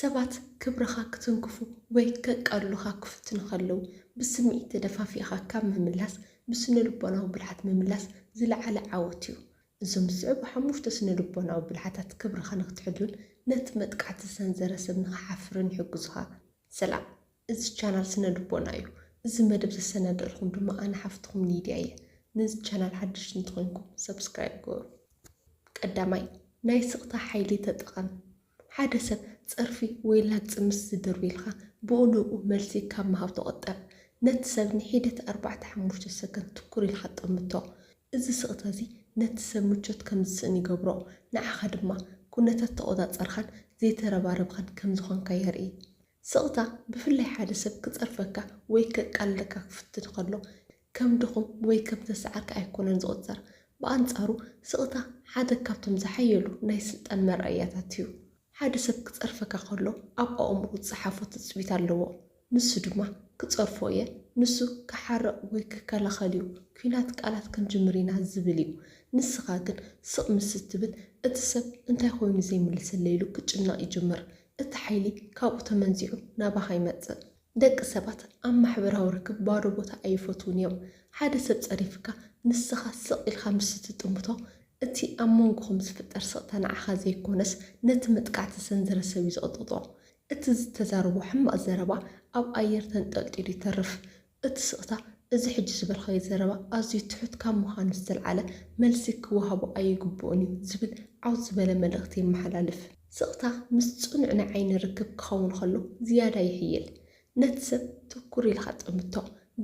ሰባት ክብርኻ ክትንክፉ ወይ ከቃልሉኻ ክፍትኑ ከለዉ፣ ብስምዒት ተደፋፊእኻ ካብ ምምላስ፣ ብስነ ልቦናዊ ብልሓት ምምላስ ዝለዓለ ዓወት እዩ። እዞም ዝስዕቡ ሓሙሽተ ስነ ልቦናዊ ብልሓታት ክብርኻ ንክትሕሉን ነቲ መጥቃዕቲ ዝሰንዘረ ሰብ ንኽሓፍርን ይሕግዙኻ። ሰላም፣ እዚ ቻናል ስነ ልቦና እዩ። እዚ መደብ ዘሰናደእልኩም ድማ ኣነ ሓፍትኹም ሊድያ እየ። ነዚ ቻናል ሓድሽ እንተኾይንኩም ሰብስክራይብ ግበሩ። ቀዳማይ፣ ናይ ስቕታ ሓይሊ ተጠቐም። ሓደ ሰብ ጸርፊ ወይ ላግጺ ምስ ዝድርብየልካ፣ ብኡ ንብኡ መልሲ ካብ ምሃብ ተቖጠብ። ነቲ ሰብ ንሒደት ኣርባዕተ ሓሙሽተ ሰከንድ ትኩር ኢልካ ጠምቶ። እዚ ስቕታ እዚ ነቲ ሰብ ምቾት ከም ዝስእን ይገብሮ፣ ንዓኻ ድማ ኩነታት ተቖጻጸርካን ዘይተረባረብካን ከም ዝኾንካ የርኢ። ስቕታ፣ ብፍላይ ሓደ ሰብ ክጸርፈካ ወይ ከቃልለካ ክፍትን ከሎ፣ ከም ድኹም ወይ ከም ተሰዓርካ ኣይኮነን ዝቑጸር። ብኣንጻሩ፣ ስቕታ ሓደ ካብቶም ዝሓየሉ ናይ ስልጣን መርኣያታት እዩ። ሓደ ሰብ ክጸርፈካ ከሎ፣ ኣብ ኣእምሮኡ ዝጸሓፎ ትጽቢት ኣለዎ። ንሱ ድማ፣ "ክጸርፎ እየ፣ ንሱ ክሓርቕ ወይ ክከላኸል እዩ፣ ኲናት ቃላት ክንጅምር ኢና" ዝብል እዩ። ንስኻ ግን ስቕ ምስ እትብል፣ እቲ ሰብ እንታይ ኮይኑ ዘይምልሰለይ ኢሉ ክጭነቕ ይጅምር። እቲ ሓይሊ ካብኡ ተመንዚዑ ናባኻ ይመጽእ። ደቂ ሰባት ኣብ ማሕበራዊ ርክብ ባዶ ቦታ ኣይፈትዉን እዮም። ሓደ ሰብ ጸሪፍካ፣ ንስኻ ስቕ ኢልካ ምስ እትጥምቶ፣ እቲ ኣብ መንጎኹም ዝፍጠር ስቕታ ንዓኻ ዘይኮነስ ነቲ መጥቃዕቲ ዝሰንዘረ ሰብ እዩ ዝቕጥቕጦ። እቲ ዝተዛረቦ ሕማቕ ዘረባ ኣብ ኣየር ተንጠልጢሉ ይተርፍ። እቲ ስቕታ፣ እዚ ሕጂ ዝበልካዮ ዘረባ ኣዝዩ ትሑት ካብ ምዃኑ ዝተልዓለ፣ መልሲ ክወሃቦ ኣይግብኦን እዩ ዝብል ዓው ዝበለ መልእኽቲ የመሓላልፍ። ስቕታ ምስ ጽኑዕ ናይ ዓይኒ ርክብ ክኸውን ከሎ ዝያዳ ይሕይል። ነቲ ሰብ ትኩር ኢልካ ጠምቶ፣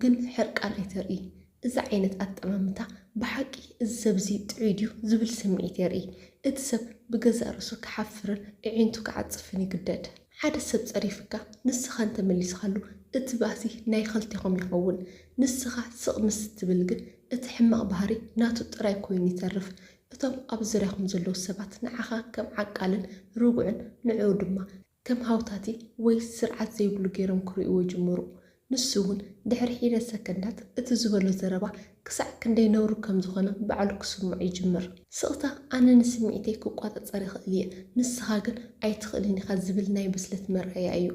ግን ሕርቃን ኣይተርኢ። እዚ ዓይነት ኣጠማምታ፣ "ብሓቂ እዚ ሰብ እዚ ጥዑይ ድዩ?" ዝብል ስምዒት የርኢ። እቲ ሰብ ብገዛእ ርእሱ ክሓፍርን ኣዒንቱ ክዓጽፍን ይግደድ። ሓደ ሰብ ጸሪፍካ፣ ንስኻ እንተመሊስካሉ፣ እቲ ባእሲ ናይ ክልቴኹም ይኸውን። ንስኻ ስቕ ምስ እትብል ግን፣ እቲ ሕማቕ ባህሪ ናቱ ጥራይ ኮይኑ ይተርፍ። እቶም ኣብ ዙርያኹም ዘለዉ ሰባት ንዓኻ ከም ዓቃልን ርጉዕን፣ ንዕኡ ድማ ከም ሃውታቲ ወይ ስርዓት ዘይብሉ ገይሮም ክርእይዎ ይጅምሩ። ንሱ እውን ድሕሪ ሒደት ሰከንዳት እቲ ዝበሎ ዘረባ ክሳዕ ክንደይ ነውሪ ከም ዝኾነ ባዕሉ ክስምዖ ይጅምር። ስቕታ፣ "ኣነ ንስምዒተይ ክቆጻጸር ይኽእል እየ፣ ንስኻ ግን ኣይትኽእልን ኢኻ" ዝብል ናይ ብስለት መርኣያ እዩ።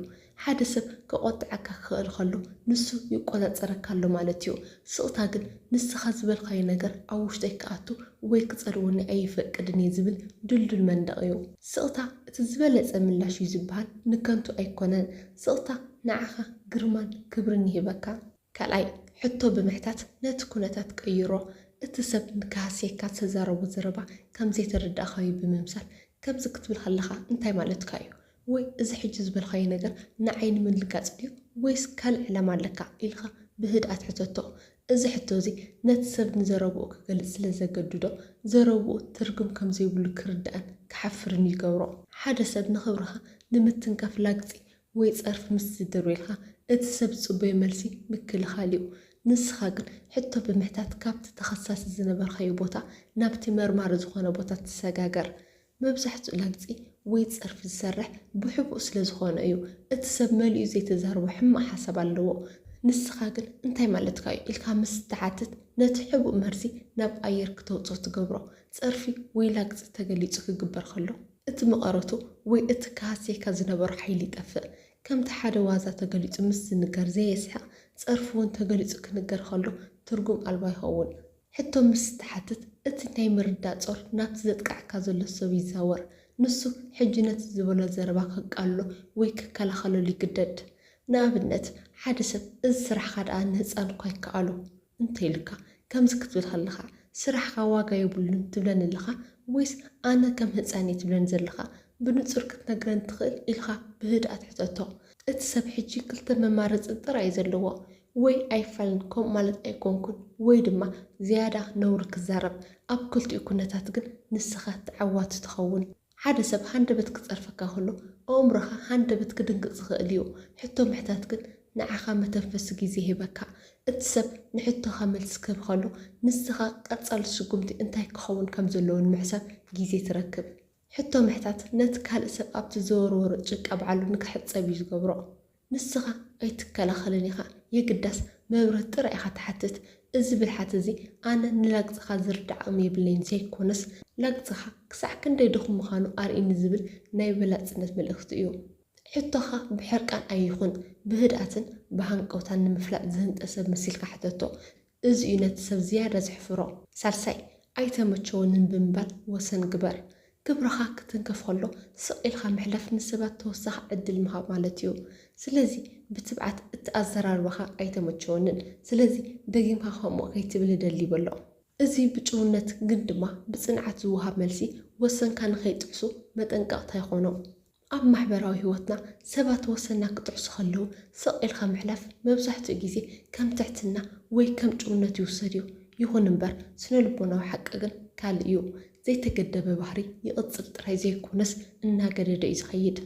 ሓደ ሰብ ክቖጥዓካ ክኽእል ከሎ፣ ንሱ ይቆጻጸረካ ኣሎ ማለት እዩ። ስቕታ ግን፣ ንስኻ ዝበልካዮ ነገር ኣብ ውሽጠይ ክኣቱ ወይ ክጸልወኒ ኣይፈቅድን እየ ዝብል ድልዱል መንደቕ እዩ። ስቕታ እቲ ዝበለጸ ምላሽ እዩ ዝበሃል ንከንቱ ኣይኮነን። ስቕታ ንዓኻ ግርማን ክብርን ይህበካ። ካልኣይ፣ ሕቶ ብምሕታት ነቲ ኩነታት ቀይሮ። እቲ ሰብ ንክሃስየካ ዝተዛረቦ ዘረባ ከም ዘይተረዳእካዮ ብምምሳል፣ ከምዚ ክትብል ከለኻ እንታይ ማለትካ እዩ? ወይ እዚ ሕጂ ዝበልካዮ ነገር ንዓይ ንምድንጋጽ ድዩ ወይስ ካልእ ዕላማ ኣለካ? ኢልካ ብህድኣት ሕተቶ። እዚ ሕቶ እዚ ነቲ ሰብ ንዘረብኡ ክገልጽ ስለ ዘገድዶ፣ ዘረብኡ ትርጉም ከም ዘይብሉ ክርዳእን ክሓፍርን ይገብሮ። ሓደ ሰብ ንኽብርኻ ንምትንካፍ ላግጺ ወይ ጸርፊ ምስ ዝድርብየልካ፣ እቲ ሰብ ዝጽበዮ መልሲ ምክልኻል እዩ። ንስኻ ግን ሕቶ ብምሕታት ካብቲ ተኸሳሲ ዝነበርካዮ ቦታ ናብቲ መርማሪ ዝኾነ ቦታ ትሰጋገር። መብዛሕትኡ ላግጺ ወይ ጸርፊ ዝሰርሕ ብሕቡእ ስለ ዝኾነ እዩ። እቲ ሰብ መሊኡ ዘይተዛረቦ ሕማቕ ሓሳብ ኣለዎ። ንስኻ ግን "እንታይ ማለትካ እዩ?" ኢልካ ምስ ትሓትት፣ ነቲ ሕቡእ መርዚ ናብ ኣየር ክተውጽኦ ትገብሮ። ጸርፊ ወይ ላግጺ ተገሊጹ ክግበር ከሎ፣ እቲ መቐረቱ ወይ እቲ ክሃስየካ ዝነበሮ ሓይሊ ይጠፍእ። ከምቲ ሓደ ዋዛ ተገሊጹ ምስ ዝንገር ዘየስሕቕ፣ ጸርፊ እውን ተገሊጹ ክንገር ከሎ ትርጉም ኣልባ ይኸውን። ሕቶ ምስ ትሓትት፣ እቲ ናይ ምርዳእ ጾር ናብቲ ዘጥቅዓካ ዘሎ ሰብ ይዛወር። ንሱ ሕጂ ነቲ ዝበሎ ዘረባ ከቃልሎ ወይ ክከላኸለሉ ይግደድ። ንኣብነት፣ ሓደ ሰብ፣ "እዚ ስራሕኻ ደኣ ንህጻን እኳ ይከኣሎ" እንተ ኢሉካ፣ ከምዚ ክትብል ከለኻ፣ "ስራሕኻ ዋጋ የብሉን ትብለኒ ኣለኻ ወይስ ኣነ ከም ህጻን እየ ትብለኒ ዘለኻ? ብንጹር ክትነግረኒ ትኽእል?" ኢልካ ብህድኣት ሕተቶ። እቲ ሰብ ሕጂ ክልተ መማረጺ ጥራይ እዩ ዘለዎ፣ ወይ ኣይፋልን፣ "ከምኡ ማለት ኣይኮንኩን" ወይ ድማ ዝያዳ ነውሪ ክዛረብ። ኣብ ክልቲኡ ኩነታት ግን ንስኻ ተዓዋቲ ትኸውን። ሓደ ሰብ ሃንደበት ክጸርፈካ ከሎ፣ ኣእምሮኻ ሃንደበት ክድንግጽ ይኽእል እዩ። ሕቶ ምሕታት ግን ንዓኻ መተንፈሲ ግዜ ይህበካ። እቲ ሰብ ንሕቶኻ መልሲ ክህብ ከሎ፣ ንስኻ ቀጻሊ ስጉምቲ እንታይ ክኸውን ከም ዘለዎ ንምሕሳብ ግዜ ትረክብ። ሕቶ ምሕታት ነቲ ካልእ ሰብ ኣብቲ ዝወርወሮ ጭቃ ባዕሉ ንክሕጸብ እዩ ዝገብሮ። ንስኻ ኣይትከላኸልን ኢኻ፣ የግዳስ መብርህ ጥራይ ኢኻ ትሓትት። እዚ ብልሓት እዚ ኣነ ንላግጽኻ ዝርዳእ ዓቕሚ የብለይን ዘይኮነስ፣ ላግጽኻ ክሳዕ ክንደይ ድኹም ምዃኑ ኣርእይኒ ዝብል ናይ በላጽነት መልእኽቲ እዩ። ሕቶኻ ብሕርቃን ኣይኹን፣ ብህድኣትን ብሃንቀውታን ንምፍላጥ ዝህንጠ ሰብ መሲልካ ሕተቶ። እዚ እዩ ነቲ ሰብ ዝያዳ ዘሕፍሮ። ሳልሳይ፣ ኣይተመቸወንን ብምባል ወሰን ግበር። ክብርኻ ክትንከፍ ከሎ ስቕ ኢልካ ምሕላፍ ንሰባት ተወሳኺ ዕድል ምሃብ ማለት እዩ። ስለዚ ብትብዓት፣ እቲ ኣዘራርባኻ ኣይተመቸወንን፣ ስለዚ ደጊምካ ከምኡ ከይትብል እደሊ በሎ። እዚ ብጭውነት ግን ድማ ብጽንዓት ዝወሃብ መልሲ ወሰንካ ንኸይጥሕሱ መጠንቀቕታ ይኾኖም። ኣብ ማሕበራዊ ህይወትና ሰባት ወሰንና ክጥሕሱ ከለዉ ስቕ ኢልካ ምሕላፍ መብዛሕትኡ ግዜ ከም ትሕትና ወይ ከም ጭውነት ይውሰድ እዩ። ይኹን እምበር ስነ ልቦናዊ ሓቂ ግን ካልእ እዩ። ዘይተገደበ ባህሪ ይቕጽል ጥራይ ዘይኮነስ እናገደደ እዩ ዝኸይድ።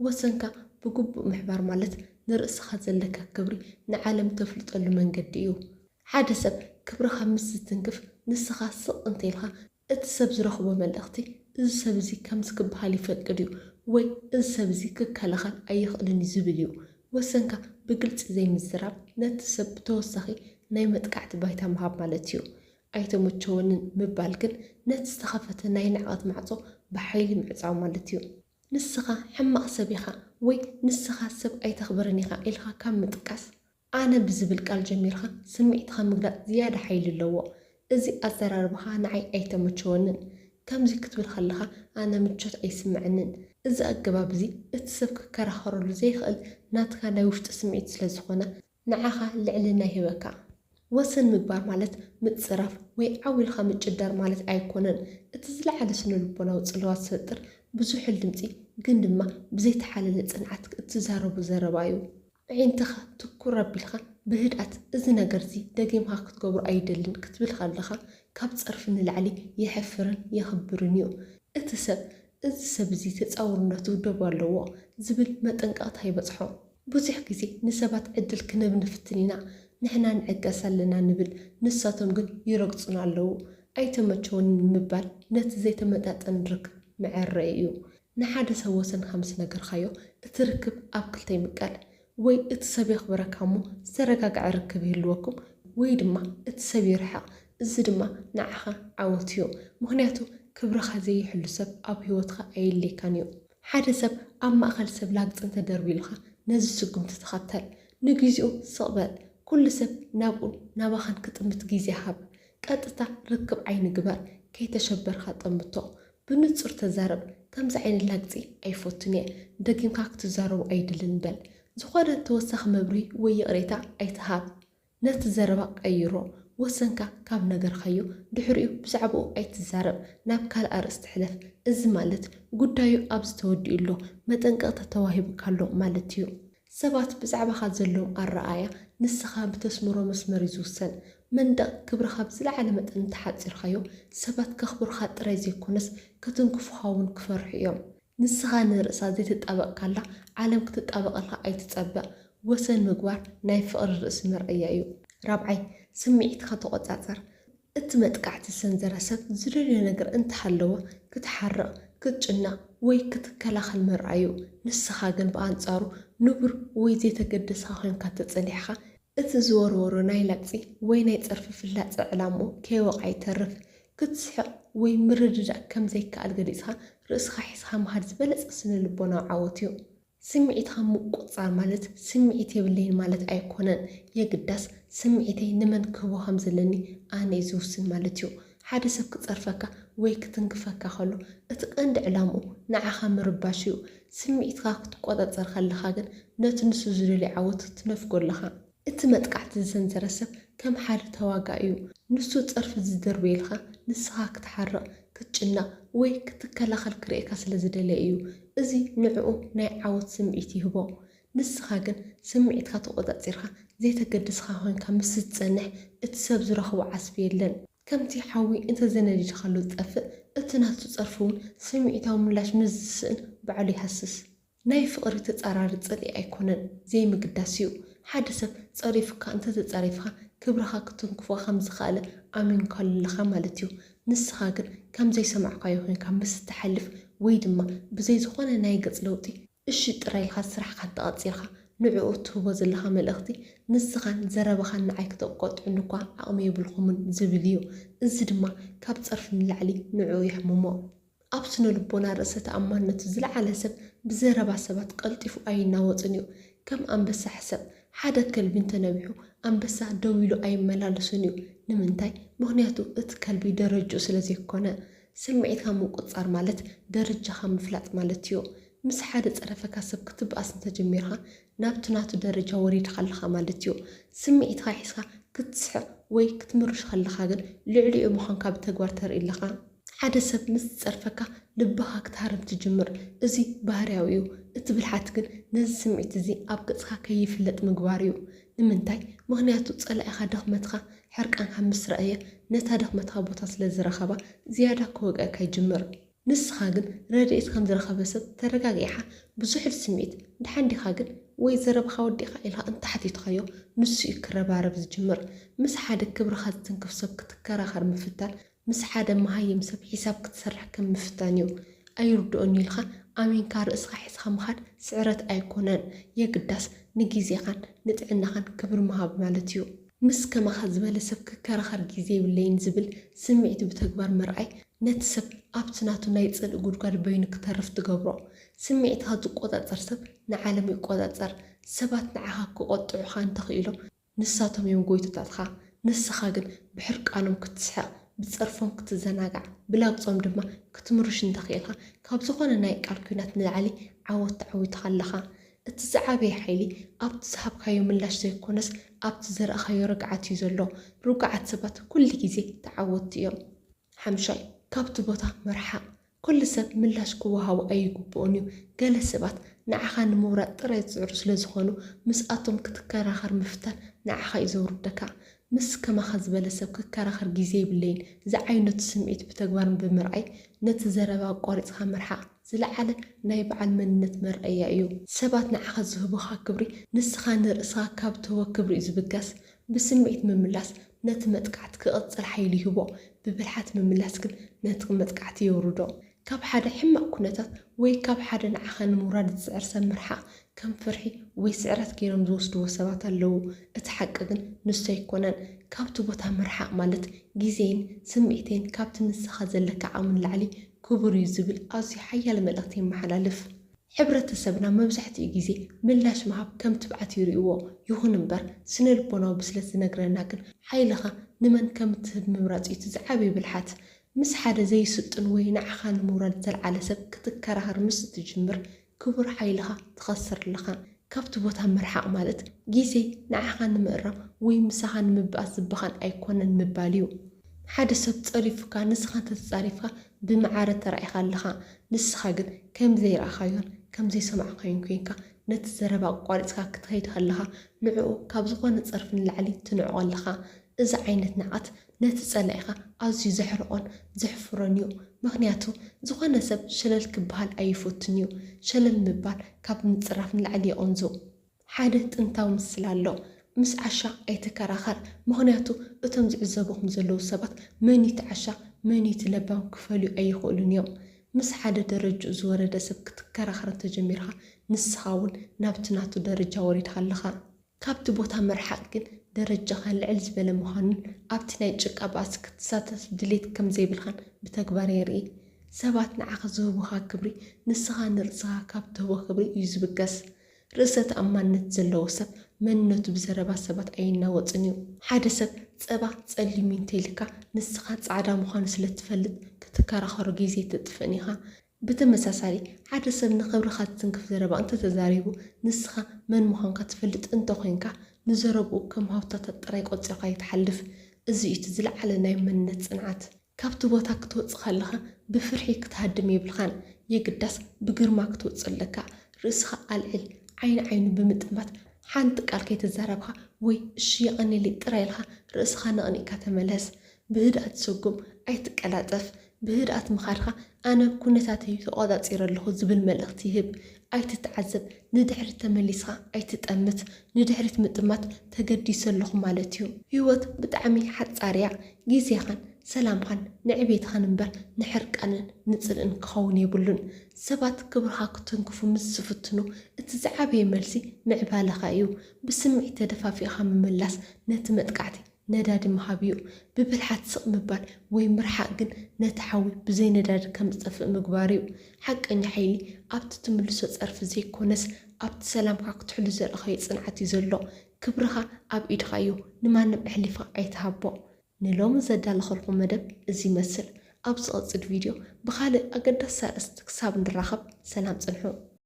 ወሰንካ ብግቡእ ምሕባር ማለት ንርእስኻ ዘለካ ክብሪ ንዓለም ተፍልጠሉ መንገዲ እዩ። ሓደ ሰብ ክብርኻ ምስ ዝትንክፍ ንስኻ ስቕ እንተኢልካ እቲ ሰብ ዝረኽቦ መልእኽቲ እዚ ሰብ እዚ ከምዚ ክበሃል ይፈቅድ እዩ ወይ እዚ ሰብ እዚ ክከላኸል ኣይኽእልን እዩ ዝብል እዩ። ወሰንካ ብግልፂ ዘይምዝራብ ነቲ ሰብ ብተወሳኺ ናይ መጥቃዕቲ ባይታ ምሃብ ማለት እዩ። ኣይተመቸወንን ምባል ግን ነቲ ዝተኸፈተ ናይ ንዕቐት ማዕፆ ብሓይሊ ምዕፃው ማለት እዩ። ንስኻ ሕማቕ ሰብ ኢኻ ወይ ንስኻ ሰብ ኣይተኽብርን ኢኻ ኢልካ ካብ ምጥቃስ ኣነ ብዝብል ቃል ጀሚርካ ስምዒትኻ ምግላጽ ዝያዳ ሓይሊ ኣለዎ። እዚ ኣዘራርባኻ ንዓይ ኣይተመቸወንን። ከምዚ ክትብል ከለኻ ኣነ ምቾት ኣይስምዐንን። እዚ ኣገባብ እዚ እቲ ሰብ ክከራኸረሉ ዘይኽእል ናትካ ናይ ውሽጢ ስምዒት ስለ ዝኾነ ንዓኻ ልዕልና ይህበካ። ወሰን ምግባር ማለት ምጽራፍ ወይ ዓው ኢልካ ምጭዳር ማለት ኣይኮነን። እቲ ዝለዓለ ስነ ልቦናዊ ጽልዋ ዝፈጥር ብዙሕል ድምጺ ግን ድማ ብዘይተሓለለ ጽንዓት እትዛረቦ ዘረባ እዩ። ኣዒንትኻ ትኩር ኣቢልካ ብህድኣት እዚ ነገርዚ ደጊምካ ክትገብሮ ኣይደልን ክትብል ከለኻ ካብ ጸርፊ ንላዕሊ የሕፍርን የኽብርን እዩ። እቲ ሰብ እዚ ሰብ እዚ ተጻውርነቱ ዶብ ኣለዎ ዝብል መጠንቀቕታ ይበጽሖ። ብዙሕ ግዜ ንሰባት ዕድል ክንህብ ንፍትን ኢና። ንሕና ንዕገስ ኣለና ንብል፣ ንሳቶም ግን ይረግጹና ኣለዉ። ኣይተመቸወንን ምባል ነቲ ዘይተመጣጠን ርክብ መዐረይ እዩ። ንሓደ ሰብ ወሰንካ ምስ ነገርካዮ እቲ ርክብ ኣብ ክልተ ይምቀል። ወይ እቲ ሰብ የኽብረካ እሞ ዝተረጋግዐ ርክብ ይህልወኩም ወይ ድማ እቲ ሰብ ይርሓቕ። እዚ ድማ ንዓኻ ዓወት እዩ። ምኽንያቱ ክብርኻ ዘይሕሉ ሰብ ኣብ ህይወትካ ኣየድልየካን እዩ። ሓደ ሰብ ኣብ ማእኸል ሰብ ላግጺ እንተደርብዩልካ ነዚ ስጉምቲ ተኸተል። ንግዚኡ ስቕ በል። ኩሉ ሰብ ናብኡን ናባኻን ክጥምት ግዜ ሃብ። ቀጥታ ርክብ ዓይኒ ግበር። ከይተሸበርካ ጠምቶ። ብንጹር ተዛረብ። ከምዚ ዓይነት ላግጺ ኣይፈቱን እየ። ደጊምካ ክትዛረቡ ኣይደልን በል። ዝኾነ ተወሳኺ መብርሂ ወይ ይቕሬታ ኣይትሃብ። ነቲ ዘረባ ቀይሮ። ወሰንካ ካብ ነገርካዮ ድሕሪኡ ብዛዕባኡ ኣይትዛረብ። ናብ ካልእ ኣርእስቲ ሕለፍ። እዚ ማለት ጉዳዩ ኣብዚ ተወዲኡ ኣሎ። መጠንቀቕታ ተዋሂቡካ ኣሎ ማለት እዩ። ሰባት ብዛዕባኻ ዘለዎም ኣረኣእያ ንስኻ ብተስምሮ መስመር እዩ ዝውሰን። መንደቕ ክብርኻ ብዝለዓለ መጠን እንተሓጺርካዮ ሰባት ከኽብሩኻ ጥራይ ዘይኮነስ ክትንክፉኻ እውን ክፈርሑ እዮም። ንስኻ ንርእሳ ዘይተጣበቕካላ ዓለም ክትጣበቐልካ ኣይትጸበ። ወሰን ምግባር ናይ ፍቕሪ ርእሲ መርኣያ እዩ። ራብዓይ፣ ስምዒትካ ተቖጻጸር። እቲ መጥቃዕቲ ዝሰንዘረ ሰብ ዝደልዮ ነገር እንተሃለወ ክትሓርቕ፣ ክትጭነቕ ወይ ክትከላኸል መርኣዩ። ንስኻ ግን ብኣንጻሩ ንቡር ወይ ዘይተገደስካ ኮይንካ ተጸኒሕካ እቲ ዝወርወሮ ናይ ላግጺ ወይ ናይ ጸርፊ ፍላጸ ዕላምኡ ከይወቕዐ ይተርፍ። ክትስሕቕ ወይ ምርድዳእ ከም ዘይከኣል ገሊጽካ ርእስኻ ሒዝካ ምኻድ ዝበለጸ ስነ ልቦናዊ ዓወት እዩ። ስምዒትካ ምቁጽጻር ማለት ስምዒት የብለይን ማለት ኣይኮነን። የግዳስ ስምዒተይ ንመን ክህቦ ከም ዘለኒ ኣነ እየ ዝውስን ማለት እዩ። ሓደ ሰብ ክጸርፈካ ወይ ክትንክፈካ ከሎ እቲ ቀንዲ ዕላምኡ ንዓኻ ምርባሽ እዩ። ስምዒትካ ክትቆጻጸር ከለኻ ግን ነቲ ንሱ ዝደልዮ ዓወት ትነፍጎ ኣለኻ። እቲ መጥቃዕቲ ዝሰንዘረ ሰብ ከም ሓደ ተዋጋኢ እዩ። ንሱ ጸርፊ ዝደርበየልካ ንስኻ ክትሓርቕ፣ ክትጭነቕ ወይ ክትከላኸል ክርእየካ ስለ ዝደለየ እዩ። እዚ ንዕኡ ናይ ዓወት ስምዒት ይህቦ። ንስኻ ግን ስምዒትካ ተቖጻጺርካ ዘይተገደስካ ኮይንካ ምስ ትጸንሕ እቲ ሰብ ዝረኽቦ ዓስቢ የለን። ከምቲ ሓዊ እንተዘይነዲድካሉ ዝጠፍእ እቲ ናቱ ጸርፊ እውን ስምዒታዊ ምላሽ ምስ ዝስእን ባዕሉ ይሃስስ። ናይ ፍቕሪ ተጻራሪ ጽልኢ ኣይኮነን፣ ዘይምግዳስ እዩ። ሓደ ሰብ ጸሪፉካ እንተተጻሪፍካ ክብርኻ ክትንክፎ ከም ዝኸኣለ ኣሚንካሉ ኣለኻ ማለት እዩ። ንስኻ ግን ከም ዘይሰማዕካዮ ኮይንካ ምስ እትሓልፍ ወይ ድማ ብዘይ ዝኾነ ናይ ገጽ ለውጢ እሺ ጥራይ ኢልካ ስራሕካ እንተቐጺልካ ንዕኡ እትህቦ ዘለኻ መልእኽቲ ንስኻን ዘረባኻን ንዓይ ክተቋጥዑኒ እኳ ዓቕሚ የብልኩምን ዝብል እዩ። እዚ ድማ ካብ ጸርፊ ንላዕሊ ንዕኡ የሕምሞ። ኣብ ስነ ልቦና ርእሰ ተኣማንነቱ ዝለዓለ ሰብ ብዘረባ ሰባት ቀልጢፉ ኣይናወጽን እዩ። ከም ኣንበሳ ሕሰብ። ሓደ ከልቢ እንተነቢሑ፣ ኣንበሳ ደው ኢሉ ኣይመላለስን እዩ። ንምንታይ? ምኽንያቱ እቲ ከልቢ ደረጅኡ ስለ ዘይኮነ። ስምዒትካ ምቁጽጻር ማለት ደረጃኻ ምፍላጥ ማለት እዩ። ምስ ሓደ ጸረፈካ ሰብ ክትብኣስ እንተጀሚርካ፣ ናብቲ ናቱ ደረጃ ወሪድካ ኣለኻ ማለት እዩ። ስምዒትካ ሒዝካ ክትስሕቕ ወይ ክትምርሽ ከለኻ ግን፣ ልዕሊኡ ምዃንካ ብተግባር ተርኢ ኣለኻ። ሓደ ሰብ ምስ ዝጸርፈካ፣ ልብኻ ክትሃርም ትጅምር። እዚ ባህርያዊ እዩ። እቲ ብልሓት ግን፣ ነዚ ስምዒት እዚ ኣብ ገጽካ ከይፍለጥ ምግባር እዩ። ንምንታይ? ምኽንያቱ ጸላኢኻ ድኽመትካ፣ ሕርቃንካ ምስ ረኣየ፣ ነታ ድኽመትካ ቦታ ስለ ዝረኸባ፣ ዝያዳ ክወግኣካ ይጅምር። ንስኻ ግን ረድኤት ከም ዝረኸበ ሰብ ተረጋጊዕኻ፣ ብዝሑል ስምዒት፣ "ደሓን ዲኻ ግን?" ወይ "ዘረባኻ ወዲእካ?" ኢልካ እንተሓቲትካዮ፣ ንሱ እዩ ክረባረብ ዝጅምር። ምስ ሓደ ክብርኻ ዝትንክፍ ሰብ ክትከራኸር ምፍታን፣ ምስ ሓደ መሃይም ሰብ ሒሳብ ክትሰርሕ ከም ምፍታን እዩ። "ኣይርድኦን እዩ" ኢልካ ኣሚንካ ርእስኻ ሒዝካ ምኻድ ስዕረት ኣይኮነን። የግዳስ ንግዜኻን ንጥዕናኻን ክብሪ ምሃብ ማለት እዩ። ምስ ከማኻ ዝበለ ሰብ ክከራኸር ግዜ የብለይን ዝብል ስምዒት ብተግባር ምርኣይ፣ ነቲ ሰብ ኣብቲ ናቱ ናይ ጽልኢ ጉድጓድ በይኑ ክተርፍ ትገብሮ። ስምዒትካ ዝቆጻጸር ሰብ ንዓለም ይቆጻጸር። ሰባት ንዓኻ ክቆጥዑኻ እንተኽኢሎም፣ ንሳቶም እዮም ጎይቶታትካ። ንስኻ ግን ብሕርቃኖም ክትስሕቕ፣ ብጸርፎም ክትዘናጋዕ፣ ብላግጾም ድማ ክትምርሽ እንተኽኢልካ፣ ካብ ዝኾነ ናይ ቃል ኲናት ንላዕሊ ዓወት ተዓዊትካ ኣለኻ። እቲ ዝዓበየ ሓይሊ ኣብቲ ዝሃብካዮ ምላሽ ዘይኮነስ፣ ኣብቲ ዘርኣኻዮ ርግዓት እዩ ዘሎ። ርጉዓት ሰባት ኩሉ ግዜ ተዓወትቲ እዮም። ሓምሻይ፣ ካብቲ ቦታ ምርሓቕ። ኩሉ ሰብ ምላሽ ክወሃቦ ኣይግብኦን እዩ። ገለ ሰባት ንዓኻ ንምውራድ ጥራይ ዝጽዕሩ ስለ ዝኾኑ፣ ምስኣቶም ክትከራኸር ምፍታን ንዓኻ እዩ ዘውርደካ። ምስ ከማኻ ዝበለ ሰብ ክከራኸር ግዜ የብለይን ዝዓይነቱ ስምዒት ብተግባር ብምርኣይ፣ ነቲ ዘረባ ኣቋሪጽካ ምርሓቕ ዝለዓለ ናይ በዓል መንነት መርኣያ እዩ። ሰባት ንዓኻ ዝህቡኻ ክብሪ፣ ንስኻ ንርእስኻ ካብ ትህቦ ክብሪ እዩ ዝብገስ። ብስምዒት ምምላስ ነቲ መጥቃዕቲ ክቕጽል ሓይሊ ይህቦ፣ ብብልሓት ምምላስ ግን ነቲ መጥቃዕቲ የውርዶ። ካብ ሓደ ሕማቕ ኩነታት ወይ ካብ ሓደ ንዓኻ ንምውራድ ዝጽዕር ሰብ ምርሓቕ ከም ፍርሒ ወይ ስዕረት ገይሮም ዝወስድዎ ሰባት ኣለዉ። እቲ ሓቂ ግን ንሱ ኣይኮነን። ካብቲ ቦታ ምርሓቕ ማለት ግዜይን ስምዒተይን ካብቲ ንስኻ ዘለካ ዓቕሚ ንላዕሊ ክቡር እዩ ዝብል ኣዝዩ ሓያል መልእኽቲ የመሓላልፍ። ሕብረተሰብና መብዛሕትኡ ግዜ ምላሽ ምሃብ ከም ትብዓት ይርእይዎ። ይኹን እምበር፣ ስነ-ልቦናዊ ብስለት ዝነግረና ግን ሓይልኻ ንመን ከም እትህብ ምምራጽ እዩ እቲ ዝዓበየ ብልሓት። ምስ ሓደ ዘይስልጡን ወይ ንዓኻ ንምውራድ ዘልዓለ ሰብ ክትከራኸር ምስ እትጅምር፣ ክቡር ሓይልኻ ትኸስር ኣለኻ። ካብቲ ቦታ ምርሓቕ ማለት፣ ግዜ ንዓኻ ንምእራም ወይ ምሳኻ ንምብኣስ ዝበኻን ኣይኮነን ምባል እዩ። ሓደ ሰብ ጸሪፉካ፣ ንስኻ እንተተጻሪፍካ ብመዓረ ተራኢኻ ኣለኻ። ንስኻ ግን ከም ዘይረኣኻዮን ከም ዘይሰማዕካዮን ኮይንካ፣ ነቲ ዘረባ ኣቋሪጽካ ክትኸይድ ከለኻ፣ ንዕኡ ካብ ዝኾነ ጸርፊ ንላዕሊ ትንዕቖ ኣለኻ። እዚ ዓይነት ንዕቐት ነቲ ጸላኢኻ ኣዝዩ ዘሕርቖን ዘሕፍሮን እዩ። ምኽንያቱ፣ ዝኾነ ሰብ ሸለል ክበሃል ኣይፈቱን እዩ። ሸለል ምባል ካብ ምጽራፍ ንላዕሊ የቐንዞ። ሓደ ጥንታዊ ምስላ ኣሎ። ምስ ዓሻ ኣይትከራኸር፣ ምኽንያቱ እቶም ዝዕዘቡኹም ዘለዉ ሰባት መን እዩ እቲ ዓሻ፣ መን እዩ እቲ ለባም ክፈልዩ ኣይኽእሉን እዮም። ምስ ሓደ ደረጅኡ ዝወረደ ሰብ ክትከራኸር እንተጀሚርካ፣ ንስኻ እውን ናብቲ ናቱ ደረጃ ወሪድካ ኣለኻ። ካብቲ ቦታ ምርሓቕ ግን ደረጃኻ ልዕል ዝበለ ምዃኑን ኣብቲ ናይ ጭቃ ባእሲ ክትሳተፍ ድሌት ከም ዘይብልካን ብተግባር የርኢ። ሰባት ንዓኻ ዝህቡኻ ክብሪ ንስኻ ንርእስኻ ካብ ትህቦ ክብሪ እዩ ዝብገስ። ርእሰ ተኣማንነት ዘለዎ ሰብ መንነቱ ብዘረባ ሰባት ኣይናወጽን እዩ። ሓደ ሰብ ጸባ ጸሊም እዩ እንተኢልካ ንስኻ ጻዕዳ ምዃኑ ስለ ትፈልጥ ክትከራኸሮ ግዜ ኣይተጥፍእን ኢኻ። ብተመሳሳሊ፣ ሓደ ሰብ ንኽብርኻ ዝትንክፍ ዘረባ እንተተዛሪቡ፣ ንስኻ መን ምዃንካ ትፈልጥ እንተኾይንካ፣ ንዘረብኡ ከም ሃብታታት ጥራይ ቆጺርካዮ ትሓልፍ። እዚ እዩ እቲ ዝለዓለ ናይ መንነት ጽንዓት። ካብቲ ቦታ ክትወጽእ ከለኻ ብፍርሒ ክትሃድም የብልካን። የግዳስ ብግርማ ክትወጽእ ኣለካ። ርእስኻ ኣልዕል፣ ዓይኒ ዓይኑ ብምጥማት ሓንቲ ቃል ከይተዛረብካ ወይ "እሺ የቐንየለይ" ጥራይ ኢልካ ርእስኻ ነቕኒቕካ ተመለስ። ብህድኣት ሰጉም፣ ኣይትቀላጠፍ። ብህድኣት ምኻድካ ኣነ ኩነታተይ ተቖጻጺረ ኣለኹ ዝብል መልእኽቲ ይህብ። ኣይትተዓዘብ፣ ንድሕሪት ተመሊስካ ኣይትጠምት። ንድሕሪት ምጥማት ተገዲሰ ኣለኹ ማለት እዩ። ህይወት ብጣዕሚ ሓጻር እያ። ግዜኻን ሰላምኻን ንዕቤትኻን እምበር ንሕርቃንን ንጽልእን ክኸውን የብሉን። ሰባት ክብርኻ ክትንክፉ ምስ ዝፍትኑ፣ እቲ ዝዓበየ መልሲ ምዕባለኻ እዩ። ብስምዒት ተደፋፊእኻ ምምላስ ነቲ መጥቃዕቲ ነዳዲ ምሃብ እዩ። ብብልሓት ስቕ ምባል ወይ ምርሓቕ ግን ነቲ ሓዊ ብዘይ ነዳዲ ከም ዝጠፍእ ምግባር እዩ። ሓቀኛ ሓይሊ ኣብቲ ትምልሶ ጸርፊ ዘይኮነስ ኣብቲ ሰላምካ ክትሕሉ ዘለኻዮ ጽንዓት እዩ ዘሎ። ክብርኻ ኣብ ኢድኻ እዩ፣ ንማንም ኣሕሊፍኻ ኣይትሃቦ። ንሎሚ ዘዳለኸልኩም መደብ እዚ ይመስል። ኣብ ዝቐጽል ቪድዮ ብኻልእ ኣገዳሲ ኣርእስቲ ክሳብ ንራኸብ ሰላም ጽንሑ።